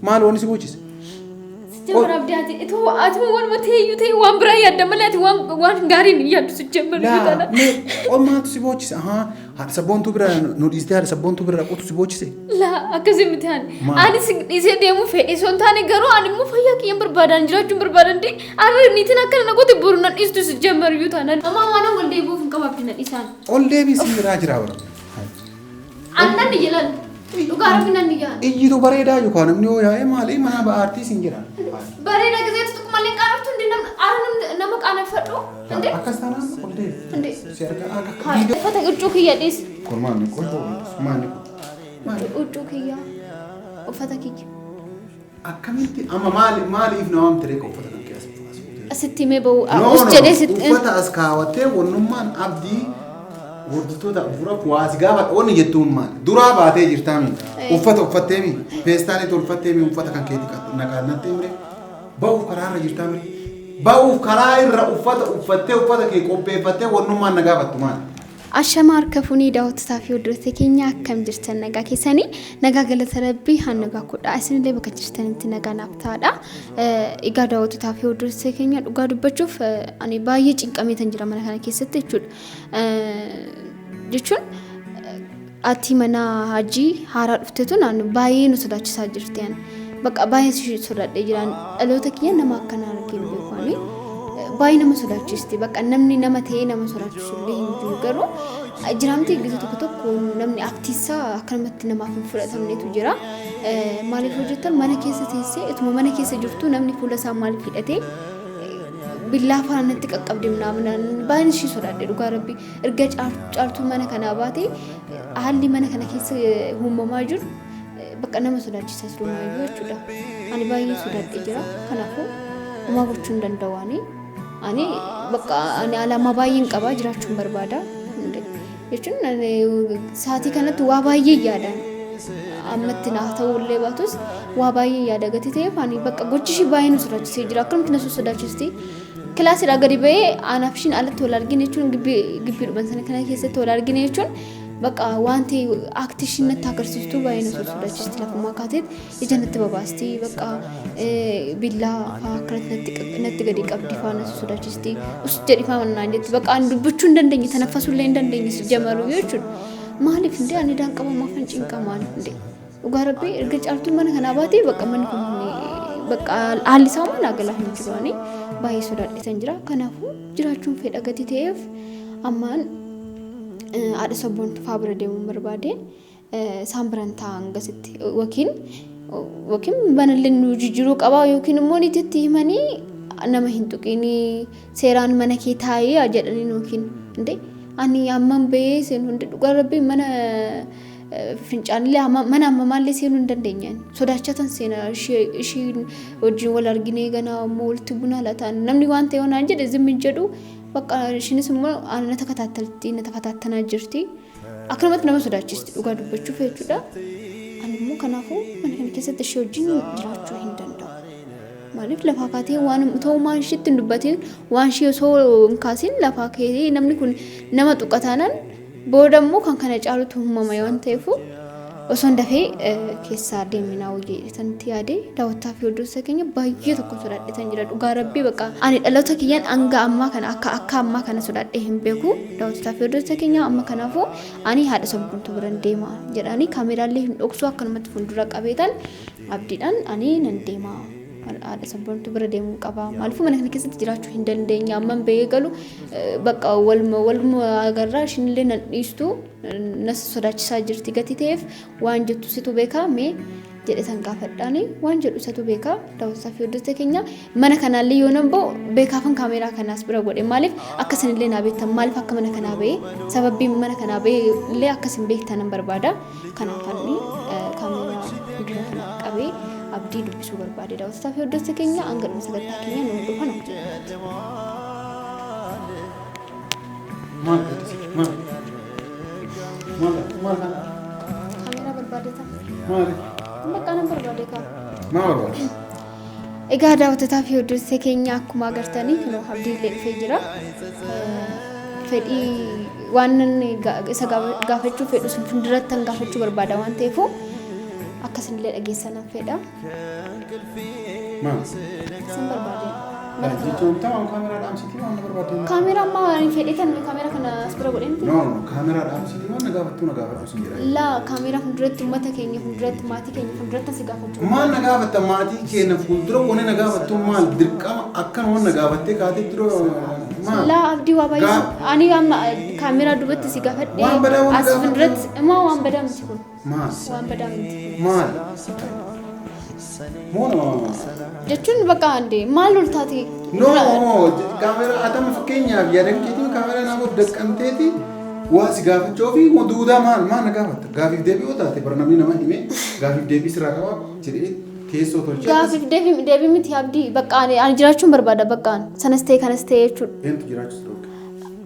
Maal wanni si boochise? Sijjamar abdii ati itoo ati waanuma ta'e iyyuu ta'e waan biraa yaadda malee ati waan waan gaariin hin yaaddu sijjamar iyyuu Laa taana. mee qomaatu si boochise? Ahaa haadha sabboontuu bira nu dhiistee haadha sabboontuu bira dhaquutu si boochise? Laa akkasii miti ani. Maal? Ani si dhiisee deemuu fedhe osoo hin taane garuu ani immoo fayyaa kiyyan barbaadan jiraachuun barbaadan dee arra niitiin akkana na goote boru na dhiistu sijjamar iyyuu taana. Amaa waan wal deebi'uuf hin qabu abdii na dhiisaan. Ol deebii si biraa jira bara. Annan iyya laal. Dhugaa rabbi nan iyya. Iyyitu bareedaa yookaan namni yoo yaa'e maali mana ba'aartii siin jira. Bareeda gizeetu tokko malee qaanoftu hundi namni aara namni nama qaaneffadhu. Inde Akkas taanaan ol deebi. Inde. Si argaa akka Haa uffata huccuu kiyya dhiis. Kun maali kun maali kun? Maali? Huccuu kiyya. Uffata kiyya. Akkamitti amma maali maaliif na waamte reeqa uffata kan kee as as fuutee? Sitti himee bahu No, us no, jedhee sitti. uffata as kaawwattee wannummaan abdii hordoftoota dura waa si gaafadha wanni jettuun maali? Duraa baatee jirtaa mi? Uffata uffattee mi? Feestaalii tolfattee mi? Uffata kan keetti naqaannattee mi? Ba'uuf karaa irra jirtaa mi? Ba'uuf karaa irra uffata uffattee uffata kee qopheeffattee wannummaan na gaafattu maali? Ashama harka fuunee daawwattotaa fi hordoftoota keenya akkam jirtan nagaa keessanii nagaa galata rabbii haan nagaa kudha isinillee bakka jirtanitti nagaa naaf ta'aadha. Egaa daawwattotaa fi hordoftoota keenya dhugaa dubbachuuf ani baay'ee cinqameetan jira mana kana keessatti jechuudha. Jechuun ati mana hajii haaraa dhufte tun ani baay'ee nu sodaachisaa jirti ani. Bakka baay'ee si sodaadhee jira. Dhaloota kiyya nama akkanaa argee hin beeku ani. Baay'ee nama sodaachisti. Bakka namni nama ta'ee nama sodaachisu illee hin jiru garuu jiraamti gisa tokko tokko namni aktiisaa akkanumatti namaaf hin fudhatamnetu jira. Maaliif hojjetan mana keessa teessee ituma mana keessa jirtu namni fuula isaa maaliif hidhatee billaa faana natti qaqqabde minaaminaan baay'een ishii sodaadhe dhugaa rabbi erga caaltuu mana kanaa baate haalli mana kana keessa uumamaa jiru bakka nama sodaachisa silumaa jechuudha. Ani baay'ee sodaadhee jira. Kanaafuu homaa gochuu hin danda'u ani. Ani bakka ani alaamaa baay'een qaba jiraachuun barbaada. Jechuun ani sa'aatii kanatti waa baay'ee yaada. Ammatti naa ta'uu illee baatus waa baay'ee yaada gatii ta'eef ani bakka gochi ishii baay'ee nu sodaachisee jira. Akkanumatti na sossodaachisti. Kilaasiidhaa gadi ba'ee anaaf ishiin alatti wal argine jechuun gibbii gibbiidhuma sana kana keessatti wal argine jechuun bakka wanti akti ishiin natti agarsiistu baay'ee na sossodachisti lafumaa kaateet ija natti babaasti bakka billaa fa'aa akkanatti natti gadi qabdi fa'aa na sossodachisti us jedhi fa'aa naan jetti bakka ani dubbachuu hin dandeenye tanaffasuu illee hin dandeenye si jamaruu jechuudha. Maaliif indee ani daan qaba maafan cinqamaan indee dhugaa rabbii erga caaltuun mana kanaa baatee bakka manni kun bakka haalli isaa immoo naa galaa hin jiru ani baay'ee sodaadhetan jira kanaafuu jiraachuun fedha gati ta'eef ammaan haadha sabboontu faa bira deemuun barbaade isaan biran taa'an gasitti yookiin yookiin banallee nu jijjiiruu qaba yookiin immoo niititti himanii nama hin tuqinii seeraan mana kee taa'ee haa jedhaniin yookiin indee ani amman bahee seenu hundi dhugaa rabbii mana fincaanillee mana ammamaallee seenuu hin dandeenye sodaachatan seena ishiin wajjin wal arginee ganaa immoo walitti bunaa lataan namni waan ta'e naan jedhe zimmi hin jedhu. Bakka ishiinis immoo na takataattalti na takataattanaa jirti. Akkanumatti nama sodaachisti dhugaa dubbachuuf jechuudha. Ani immoo kanaafuu mana kana keessatti ishee wajjin jiraachuu hin danda'u. Maaliif lafaa kaatee waan ta'umaa ishiitti hin dubbatiin waan ishee osoo hin kaasin lafaa ka'ee namni kun nama tuqa taanaan booda immoo kan kana caalutu uumama waan ta'eef osoon dafee keessaa deeminaa hojii jedhetanitti yaade daawwattaa fi hordoftoota keenya baay'ee tokko sodaadhetan jira dhugaa rabbii bakka ani dhaloota kiyyaan hanga ammaa kana akka akka ammaa kana sodaadhee hin beeku daawwattoota fi hordoftoota keenya amma kanaafuu ani haadha sabboontuu biran deema jedhanii kaameraallee hin dhoksu akkanumatti fuuldura qabeetan abdiidhaan ani nan deema. Haadha sabboontuu bira deemuu qaba. Maaliifuu mana kana keessatti jiraachuu hin dandeenye amman bahee galu bakka waluma waluma agarraa ishiinillee nan dhiistu nas sodaachisaa jirti gatii ta'eef waan jettu situ beekaa mee jedhe san gaafadhaani waan jedhu isatu beekaa daawwattoota fi hordoftoota keenya mana kanaallee yoo nan ba'u beekaafan kaameeraa kanaas bira godhe maaliif akka isinillee naa beektan maaliif akka mana kanaa ba'e sababbiin mana kanaa ba'e illee akka isin beektan nan barbaada kanaaf ani kaameeraa fuuldura kana qabee abdii dubbisuu barbaade daawwattoota fi hordoftoota keenya hanga dhuma sagantaa keenya nu hordofan abdii. Maal gaddisi? Maal? Maal? Maal kana? Kaameeraa barbaadeta. Maali? Bakka nan barbaade kaa. Maal barbaade? Egaa daawwattotaa fi hordoftoota keenya akkuma agartanii kunoo abdii illee dhufee jira. Fedhii waan inni isa gaafachuu fedhu sun fuulduratti kan gaafachuu barbaada waan ta'eef Akkasinillee dhageessanan fedha. Maal? Sin barbaade. Jechuun ta'an kaameraa dhaamsitii waan na barbaadde. Kaameraa ammaa waan fedhe tan kaameraa kana as bira godhee miti. No, no, kaameraa dhaamsitii waan na gaafattu na gaafadhu sin jedha. Laa, kaameraa fuulduratti, uummata keenya fuulduratti, maatii keenya fuulduratti si gaafachuu. Maal na gaafatta maatii keenya fuuldura wanni na gaafattu maal dirqama akkana waan na gaafattee kaatee dura maal? Laa, Abdii, waa baay'ee ani amma kaameraa duubatti si gaafadhe. Waan badaa waan as gaafattu. Fuulduratti immoo waan badaa miti kun. Maal? Waan badaa miti. Maal? Moo nama Jechuun bakka ande maal ol taate? No, kaameraa atama fakkeenyaaf yaadan keetiin kaameraa naaf daqqamteeti waa si gaafachuu fi duudaa maal maal na gaafatta? Gaafiif deebii yoo taate bara namni nama hime gaafiif deebii sirraa qaba jedhee teessoo tolchee. Gaafiif deebii miti, Abdii, bakka ani jiraachuun barbaada bakka ani sanas ta'e kanas ta'e jechuudha. Eentu jiraachuu dhorke?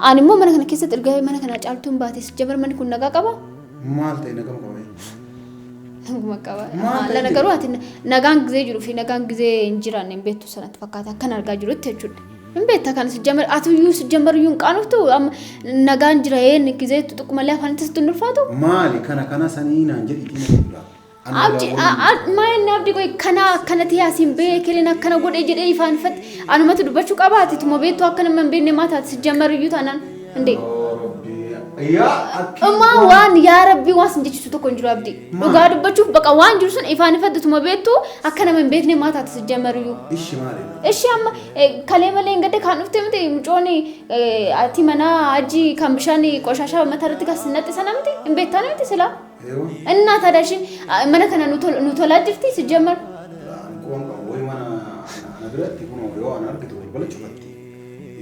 Ani immoo mana kana keessatti erga mana kana caaltuun baate jamar manni kun nagaa qaba? Maal ta'e nagama qaba? Naguma qaba. Maal ta'e? Lana garuu ati nagaan gizee jiruu fi nagaan gizee hin jiraanne hin beektu sanatti fakkaata akkan argaa jirutti jechuudha. Hin beekta kana sijjamar ati iyyuu sijjamar iyyuu hin qaanoftu amma nagaan jira een gizee tuttuqu malee afaanitti sitti hin ulfaatu. Maali kana kana sanii naan jedhi itti na Abdi, maal inni Abdi qoy kana akkanatti yaasiin bee keleen akkana godhee jedhee ifaan ifatti anumatti dubbachuu qaba ati tuma beektu akka nama hin beekne maa taate sijjamar iyyuu taanaan indee. Yaa akki. Ammaa waan yaa rabbii waan sin jechisu tokko hin jiru, Abdii. Dhugaa dubbachuuf baqa waan jiru sun ifaan ifatti tuma beektu akka nama hin beekne maa taate sijjamar iyyuu. Ishi maali? Ishi amma kalee malee hin gadde kan dhufte miti mucoon ati mana hajii kan bishaan qoshashaa mataa irratti kan sinnaxxe sana miti hin beektaa miti silaa. Eewa. Innaa taadha ishiin mana kana nu tolaa jirti sijjamar. Qoon qabu wayi mana ana biratti kun yoo ana argitu balbala cufatti.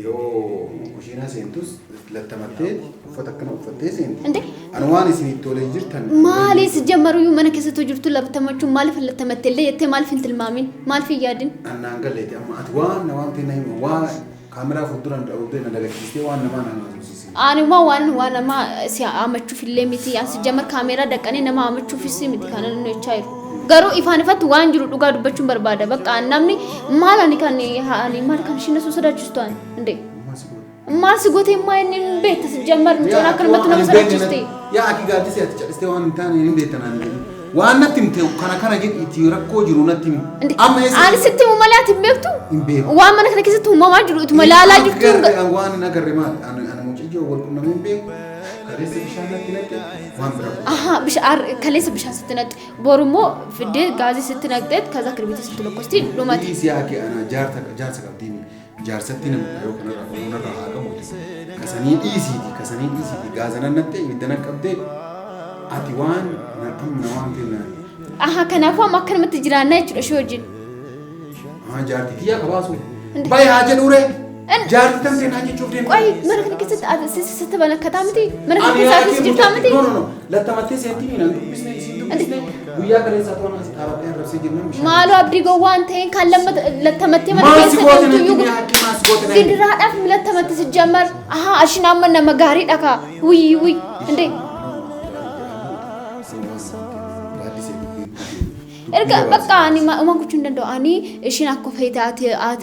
Yoo kushiinaa seentus lattamattee uffata akkana uffattee seenti. Inde Ani waan isin itti tolee jirtan. Maali sijjammaruyyuu mana keessatti jirtu lattamachuun maaliif hin lattamatte illee jettee maaliif hin tilmaamin, maaliif hin yaadin? Annaan galleeti amma ati waan na waan ta'e na hima waan kaameraa fuulduraan dhawwee na dagachiistee waan namaa na haasofsiisin. Ani immoo waan nama si amachuuf illee miti ani sijjamar kaameraa daqqanii nama amachuufis miti kan inni jechaa jiru. Garuu ifaan ifatti waan jiru dhugaa dubbachuun barbaada. Bakka namni maal ani kan ani maal kan isheen na sodaachistu ani indee. Maal si godhe? Maal si gootee maa inni hin beekta sijjamar mucoon akkanumatti nama sodaachiste. Yaa aki gaaddisee ati calistee waan hin taane hin beektan ani jedhu. Waan natti himte kana kana jedhi itti rakkoo jiru natti himi. Amma eessa? Ani sitti himu malee ati hin beektu? Hin beeku. Waan mana kana keessatti uumamaa jiru ituma ilaalaa jirtu. Waan hin agarre maali? Ani mucayyoo wal qunnamee hin beeku. Kaleessa bishaan natti naqxe waan bira. Ahaa, bishaan kaleessa bishaan sitti naqxe, boru immoo fiddee gaazii sitti naqxeet kaza kirbiitii sitti lokkosti dhumate. Dhiisii haa kee ana jaarsa qabdiin jaarsatti nama yoo kanarraa kanarraa haa qabuuti. Kasanii dhiisiiti kasanii dhiisiiti gaaza nan naqxe ibidda nan qabdee ati waan na amma waan ta'e Ahaa, kanaafuu amma akkanumatti jiraannaa jechuudha ishee wajjin. Haa jaartii tiyyaa kabaasu. Bayi haa jedhuure. Jaartii tan ta'e naa jechuuf deemta. Qoy, mana kana keessatti ati sitti banakkataa miti? Mana kana keessa ati jirtaa miti? No, no, no. Lattamattee seentii miidhaan dubbisne isiin dubbisne guyyaa kaleessaa to'annaa asii dhaabadhee arrabsee jirna bishaan. Maaloo Abdii, gowwaan ta'een kan lattamattee mana Maal si keessa goote natti deemtu mi'a haqqi maal si goote natti? Gidiraadhaaf lattamatte si jammar. Ahaa, ashiin amma nama gaariidha kaa. Wuyyi wuyyi. Indee. Erga bakka ani waan gochuu hin danda'u. Ani ishiin akka feete haa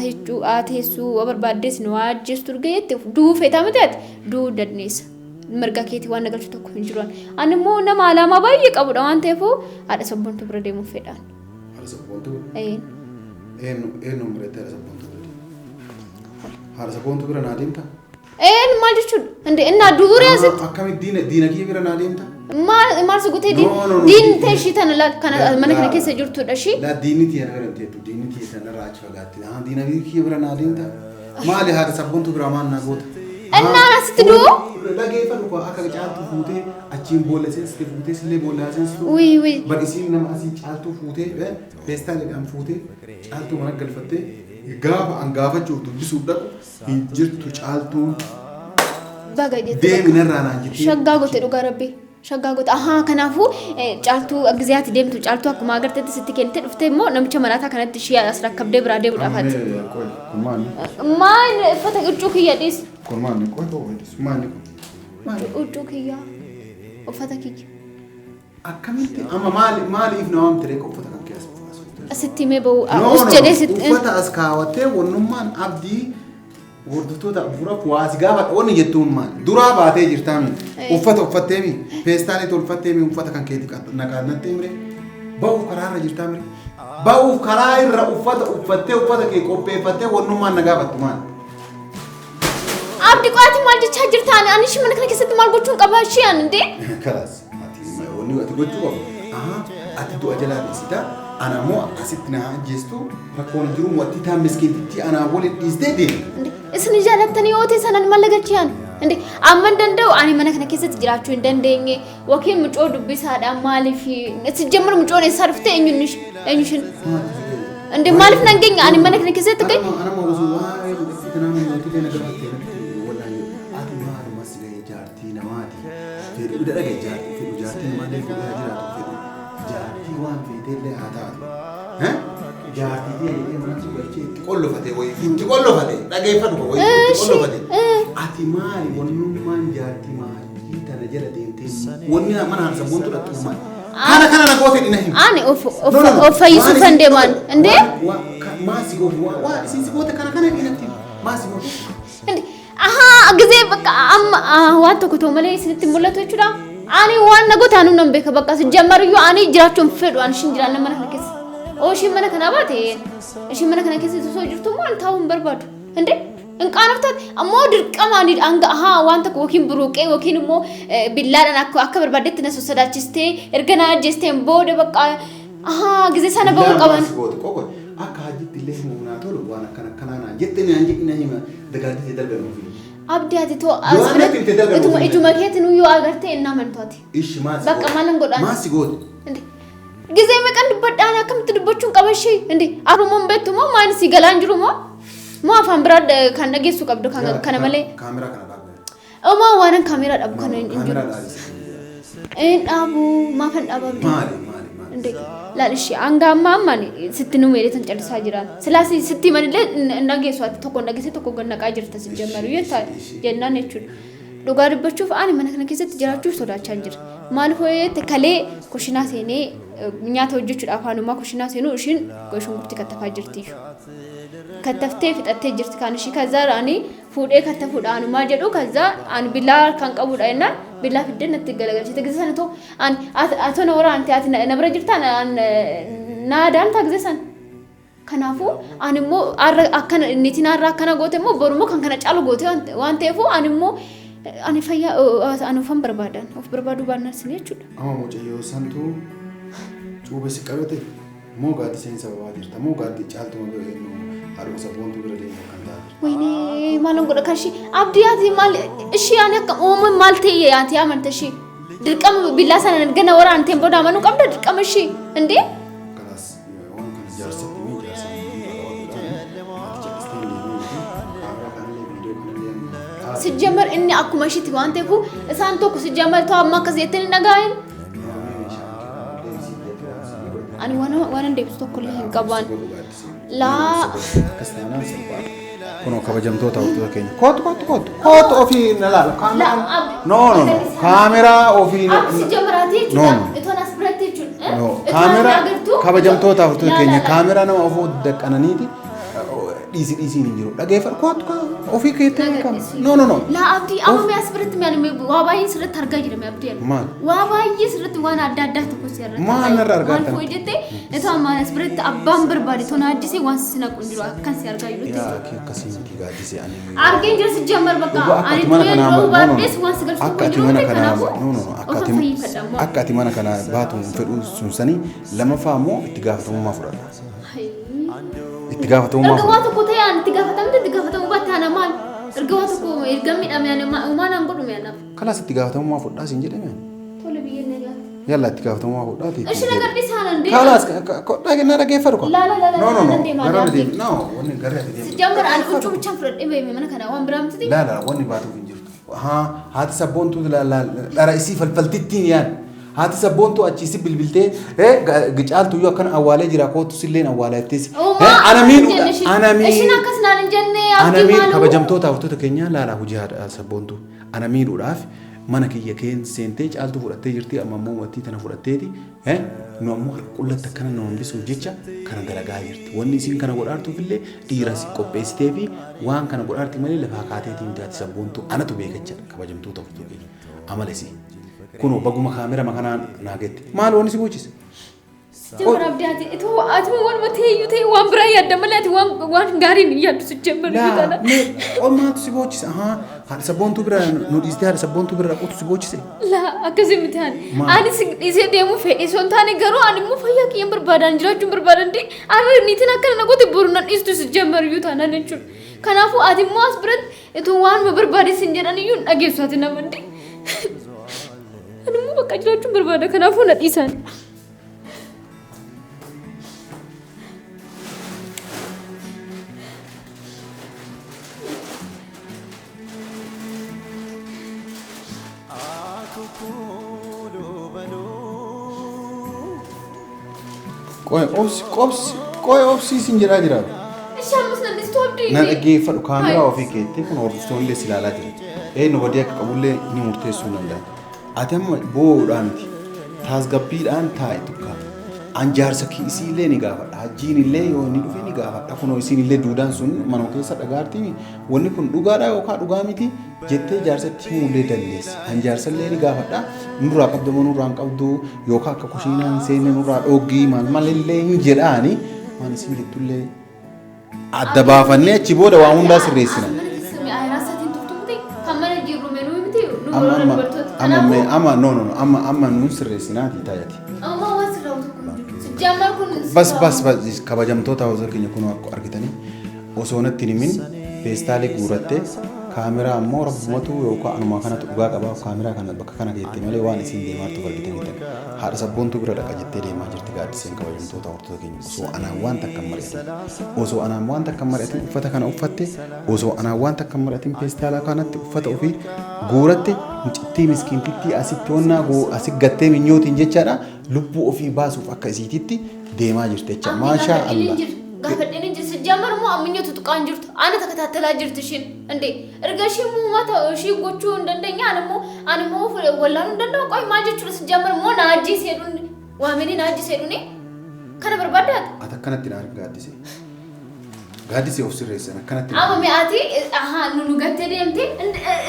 teessuu barbaaddes nu haa ajjeestu erga jette du'uu feetaa miti ati du'uu dandeessa. Mirga keetii waan nagalchu tokko hin jiru. Ani immoo nama alaamaa baay'ee qabudha waan ta'eef haadha sabboontuu bira deemuuf fedhaan. Haadha sabboontuu? Een. Eenyu eenyu biratti haadha sabboontuu bira deema? Haadha sabboontuu bira naa deemta? Een, maal jechuudha? Inde innaa du'uuree asitti. Akkamitti diina kiyya bira naa deemta? Maal maal si gotee diin No, no, no. diin ta'e ishii tana laal kana mana kana keessa jirtudha ishii. Laa, diinni tiyya na bira hin teettu, diinni tiyya sanarraa achi fagaatti. Haa diina kiyya bira naa deemta? Maali haadha sabboontuu bira maal naa goota? Innaan asitti du'u? Dhageeffadhu koo akka caaltuu fuutee achiin boolla seensiste fuutee sillee boolla seensistu. Wii wii. Bar isiin nama asii caaltuu fuutee feestaaliidhaan fuutee caaltuu mana galfattee gaafa an gaafachuuf dubbisuuf dhaqu hin jirtu caaltuun. Baga jette. Deemi narraa naan jettee. Shaggaa gote, dhugaa rabbii. Shaggaa gote. Ahaa, kanaafuu caaltuu giziyaati deemtu caaltuu akkuma agartetti sitti kennite dhuftee immoo namicha maraataa kanatti ishee as rakkabdee biraa deemuudhaaf ati. Qoy, kun maali? Maal uffata huccuu kiyya dhiis. Kun maali? Qoy qoy maali kun? Maali? Huccuu kiyya. Uffata kiyya. Akkamitti amma maali maaliif na waamte reeqa uffata kan keessa? Asitti himee bahu. No, Us no, jedhee sitti. uffata as kaawwattee wannummaan abdii hordoftoota dura waa si gaafadha wanni jettuun maali? Duraa baatee jirtaa mi? Uffata uffattee mi? Feestaalii tolfattee mi? Uffata kan keetii naqaannattee mire? Ba'uuf karaa irra jirtaa mire? Ba'uuf karaa irra uffata uffattee uffata kee qopheeffattee wannummaan na gaafattu maali? Abdi qo'aati maal jechaa jirta? Ani ishii mana kana keessatti maal gochuun qaba ishii ani indee? Kalaas ati wanni ati gochuu qabdu. Ahaa ati du'a jalaa dheessita. Ana immoo asitti na ajjeestu rakkoon hin jiru wattii taan miskiintitti anaa waliin dhiistee deemta. Isin jaalattanii yoo ta'e sanaan maal galchee ani? Inde amma hin danda'u ani mana kana keessatti jiraachuu hin dandeenye yookiin mucoo dubbisaadha maaliif sijjamar mucoon eessaa dhufte eenyuun eenyushin inde maaliif nan geenye ani mana kana keessatti ga'e Anama osoo waa'ee mucattii tanaa mootii na gaafatte natti wallaahi ati maaluma si ga'e jaartii namaati fedhu dhage jaartii fedhu jaartii namaallee fuudhee haa jiraatu fedhu jaartii waan feeteellee haa taatu. Jaartii ta'e jedhee manatti galchee itti qollofate wayii itti qollofate dhageeffadhu wayii itti qollofate. Ati maali wannummaan jaartii maatii tana jala deemtee wanni mana hansa boontu dhattu maali? Kana kana na goote dhina himi. Ani of of of fayyisuuf kan deeman indee Maa si goote waa isin si goote kana kana dhinatti maa si goote. Ahaa gizee bakka amma waan tokko ta'u malee isinitti mul'atu jechuudha. Ani waan na goote anuu nan beeka bakka sijjammaruyyuu ani jiraachuu hin fedhu ani ishiin jiraanna mana kana keessa. Oo ishiin mana kanaa baate ishiin mana kana keessa osoo jirtu immoo ani taa'uu hin barbaadu. Indee hin qaanoftaati ammoo dirqama ani hanga ahaa waan tokko yookiin buruuqee yookiin immoo billaadhaan akka akka barbaaddetti na sossodaachistee erga na ajjeesteen booda bakka ahaa gizee sana ba'uu qaban. Si goote qofa akka hajjitti illee humnaa tolu waan akkana akkanaa naan jette naan jedhi na hima dagaaddisee dalga nuuf. Abdi ati too Yoo anatti himte dalga ituma nuuf. ijuma keetiin yoo agartee inni amantu ati. Ishi maa si Bakka goote? maalan godhaan? Maa si goote? Inde gizee meeqan dubbadhaan akkamitti dubbachuun qaba ishee? Inde Oromoon beektu moo maal si galaan jiru moo? Moo afaan biraa kan dhageessu qabdu kan kana malee? Kaameraa kana dhaabu. Omaa waan kaameraa dhabu kana hin jiru. Kaameraa dhaabisi. Hin dhaabu maafan dhaaba abdii? Maali maali maali? Inde laal ishee hanga ammaa ammaan sitti nu meelee tan callisaa jiran. Silaas sitti himanillee hin dhageessu ati tokko hin dhageesse tokko gannaqaa jirta si jammaru jennaan jechuudha. Dhugaa dubbachuuf ani mana kana keessatti jiraachuuf sodaachaa jira. Maaliif hoo'eette kalee kushinaa seenee nyaata hojjechuudhaaf haanumaa kushinaa seenuu ishiin shunkurtii kattafaa jirti. Kattaftee fixattee jirti kan ishii kazzaa ani fuudhee kattafuudha hanumaa jedhu kazzaa ani billaa kan qabudha jennaan billaa fiddee natti galagalchite. Gizee sana too ani atoo na waraante ati na bira jirtaan naa daantaa gizee sana. Kanaafuu ani immoo har'a akkana niitiin har'a akkana goote immoo boru immoo kan kana caalu goote waan ta'eef ani immoo ani fayyaa ani ofan barbaadan of barbaaduu baannaan sin jechuudha. Amma mucayyoo santuu cuube si qabate moo gaaddiseen sababaa jirta moo gaaddi caaltuma bira eenyu haadhuma sabboontuu bira deemu kan taate. Wayinee maalan godha kan ishii abdii ati maal ishii ani akka uumama maal ta'e ati amanta ishii dirqama billaa sana gana waraanteen booda amanuu qabda dirqama ishii indee. Kalaas waan kana jaarsatti mee jaarsa ati cal'istee hin deemin kaameraa kanallee viidiyoo kanallee Sijjamar inni akkuma ishiitti waan ta'eef isaan tokko sijjamar ta'u amma akkas jettee hin dhagaa'in. Ani waan deebisu tokko illee hin qaban. Laa Akkas taanaan salphaadha. Kunoo kabajamtoota hordoftoota keenya. Kootu kootu kootu kootu ofii na laala. Kaameraa. No no no. Kaameraa ofii. Abdi sijjamaraati No, jechuudha. no. Itoon as biratti jechuudha. No. Kaameraa kabajamtoota hordoftoota keenya kaameraa nama ofoo daqqananiiti dhiisi dhiisiin hin jiru. Dhageeffadhu kootu ofii keetti beekama. No no no. Laa abdii amma mee as biratti mee waa baay'ee sirriitti argaa jira mee abdii. Maal? Waa baay'ee sirriitti waan adda addaa tokko si irratti. Maal narra argaa Maal jirta? fooyyee jettee itoo amma as biratti abbaan barbaade tona ajjisee waan si naqu hin jiru akkan si argaa jirutti. Yaa kee akkasii miti gaaddisee ani. Argeen jira si jammar bakka Dhugaa akka ani ati mana turee kanaa dhoohu no no baadhees waan si galchu akka hin ati jiru mana miti kanaa kanaafuu no no no akka of ati fayyifadha ammoo. akka ati mana kanaa baatu hin fedhu sun sanii lamaffaa immoo itti gaafatamummaa fudhadha. Itti gaafatamummaa Erga waa fudhadha. tokko ta'e ani itti gaafatamte itti gaafatamuu baatte ana maal? Erga waa tokko erga miidhame ani maal aan godhu mi'a naaf? Kalaas itti gaafatamummaa fudhaa siin jedhame. Tole biyyeen na nyaata. Yalla itti gaafatamummaa fudhaati. Ishi na gadhiisaan an deema. Kalaas na dhageeffadhu kwa. La la la la No no no nan deema gara ani deemi. No wanni gara ati deemi. Sijjambar ani huccuu bichaan fudhadhee bahime mana kana waan biraa miti. La la wanni baatuuf hin jirtu. Haa haati sabboontuu la la dhara isii falfaltittiin yaan. Haati sabboontuu achi si bilbiltee caaltu iyyuu akkana awwaalee jira kootu silleen awwaalaa jettees. Ana miidhuudha ana Ishiin miidhu. akkas naan hin jenne Ana abdii miidhu maaloo. kabajamtoota hordoftoota keenyaa laalaa hojii haadha sabboontuu. Ana miidhuudhaaf mana kiyya keen seentee caaltuu fudhattee jirti amma immoo wattii tana fudhatteeti. Nu ammoo harka qullatti akkana nu hambisuuf jecha kana dalagaa jirti. Wanni isiin kana godhaartuuf illee dhiira si qopheessitee fi waan kana godhaarti malee lafaa kaateetiin taati sabboontuu anatu beekacha kabajamtoota hordoftoota keenya. Amala isii. Kunoo baguma kaamera makanaan naa geette. Maal wanni si bochise? Sijjamar abdii ati itoo ati waanuma ta'e iyyuu ta'e waan biraa yaadda malee ati waan waan gaariin hin yaaddu sijjamar iyyuu Laa taana. mee qomaatu si boochise. Ahaa haadha sabboontuu bira nu dhiistee haadha sabboontuu bira dhaquutu si boochise. Laa akkasii miti ani. Maal? Ani si dhiisee deemuu fedhii osoo hin taane garuu ani immoo fayyaa kiyyan barbaadan jiraachuun barbaadan di arra niitiin akkana na goote boru nan dhiistu sijjamar iyyuu taanaan jechuudha. Kanaafuu ati immoo as biratti itoo waanuma barbaade sin jedhan iyyuu hin dhageessu ati nama di. Ani immoo bakka jiraachuun barbaada kanaafuu na dhiisan. Qoy obsi qobsi qoy obsii sin jedhaa jira. Ishi ammas nan dhiistu abdii. Na dhaggeeffadhu kaameraa ofii keettee kun hordoftoonni illee si ilaalaa jiran. Eenyu badii akka qabullee ni murteessuu danda'a. Ati amma boo'uudhaa miti. Taasgabbiidhaan taa'i tukkaa. An jaarsa kee isii illee ni gaafadha. Hajjiin illee yoo inni dhufe ni gaafadha. Kunoo isiin illee duudaan sun manuma keessa dhagaartii wanni kun dhugaadha yookaan dhugaa miti jettee jaarsatti himuu illee dandeessi. An jaarsa illee ni gaafadha. Nurraa qabdu moo nurraa hin qabdu yookaan akka kushiinaa hin seenne nurraa dhooggii maal maal illee hin jedhaani waan isin jettullee adda baafannee achi booda waa hundaa sirreessina. Amma amma amma mee amma no no no amma amma nuun sirreessinaati taayati. Bas bas bas kabajamtoota hawwaasa keenya kun akka argitanii osoo natti hin himin feestaalii guurattee kaameraa ammoo rabbumatu yookaan anuma kanatu dhugaa qaba kaameraa kana bakka kana geette malee waan isiin deemaa jirtu argitanii haadha sabboontuu bira dhaqa jettee deemaa jirti gaaddiseen kabajamtoota hordoftoota keenya osoo anaan waan takka hin mari'atin osoo anaan waan takka hin mari'atin uffata kana uffatte osoo anaan waan takka hin mari'atin feestaala kanatti uffata ofii guuratte mucittii miskiintittii asitti wannaa asi gattee minyootiin jechaadha lubbuu ofii baasuuf akka isiititti deemaa jirti jecha maashaa Allah. Gaafadheen hin jiru. Sijjaamar immoo amminyoo tutuqaan jirtu. Ana takataattalaa jirti ishiin. Indee erga ishii uummata ishii gochuu hin dandeenye ani immoo ani immoo wallaanuu hin danda'u. Qoy maal jechuudha sijjaamar immoo na ajjeesee dhunni. Waamini na ajjeesee dhunni. Kana barbaaddaati. Ati akkanatti na argi gaaddisee. Gaaddisee of sirreessan akkanatti na Amma mi'aati ahaa nu nu gattee deemte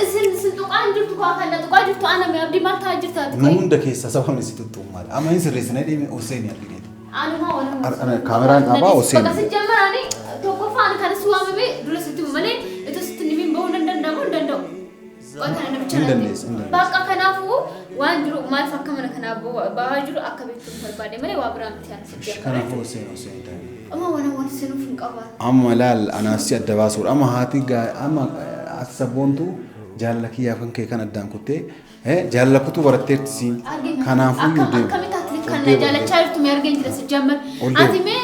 isin isin tuqaa hin jirtu kaa kan na tuqaa jirtu ana mi'a abdii maal ta'aa jirta ati Nu qoy. hunda keessa sababni si tuttuun maali? Amma hin sirreessina deeme ol seeni argineeti. Anumaa waan Kaameraan dhaabaa ol seeni. Bakka sijjammar ani tokkoffaa ani kanas waamame dura sitti himu malee itoo sitti hin himin bahuu nan danda'amu hin danda'u. Qoy kana namicha Hin natti. dandeessu, hin dandeessu. Bakka kanaafuu waan jiru maaliif akka mana kanaa bahaa jiru akka beektu barbaade malee waa biraa miti ani sijjammar. Kanaafuu ol seeni ol seeni taa'e. Amma waan waan seenuuf hin qaban. Amma laal anaaf si adda baasuudha. Amma haati amma ati sabboontu jaalala kiyyaaf kan kee kan addaan kuttee jaalala kutuu baratteerti siin. Kanaafuu iyyuu deemu. Akkamitti ati Ol kan na deemu, ol jaalachaa jirtu mee argeen jira sijjammar. Ol deemu. Ati mee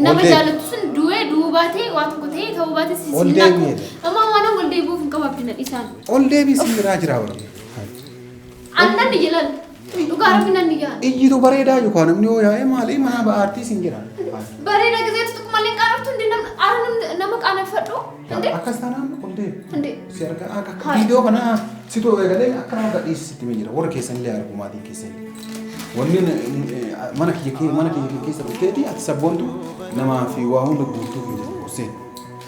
nama Ol deemu. jaalattu sun du'ee du'uu baatee waa tokko ta'ee ta'uu baatee si Ol si deemi naqu. jedhe. Amma waan ol deebi'uuf hin qabu abdina dhisaan. Ol deebii si biraa jira bara. Annan ni jedhan. Dhugaa rabbi nan ni jedhan. Iyyitu bareedaa yookaan namni yoo yaa'e maali mana ba'aartii sin jira. Bareeda gizeetu tokko malee qaanoftu hundi namni ara namni nama qaaneffadhu. Inde Akkas taanaan ol deebi. inde Si argaa akka Haa. viidiyoo kana situ eegalee akka nama gadhiisitti jira. Warra keessan illee argu maatiin keessan. Wanni mana kiyya mana kiyya keessa dhufteeti ati sabboontu namaa fi waa hunda guutuuf hin jirtu. Seen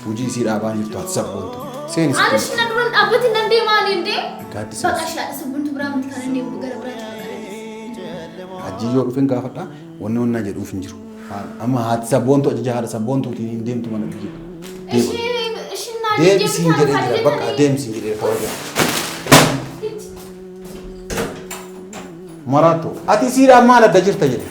hojii isii dhaabaa hin jirtu ati sabboontu. Seen Ani shina duran dhaabbati nan deemaa ani inde. Gaaddisa. Baqa shaadha sabbuntu biraa miti kan inni gara biraatti kan Hajji yoo dhufen gaafadha wanni onnaa jedhuuf hin jiru. Amma haati sabboontu ajaja haadha sabboontuutiin hin deemtu mana biyya. Ishii ishiin naa Deemsiin jedhee jira bakka deemsiin jedhee kabaja. Maraattu ati isiidhaan maal adda jirta jedhe.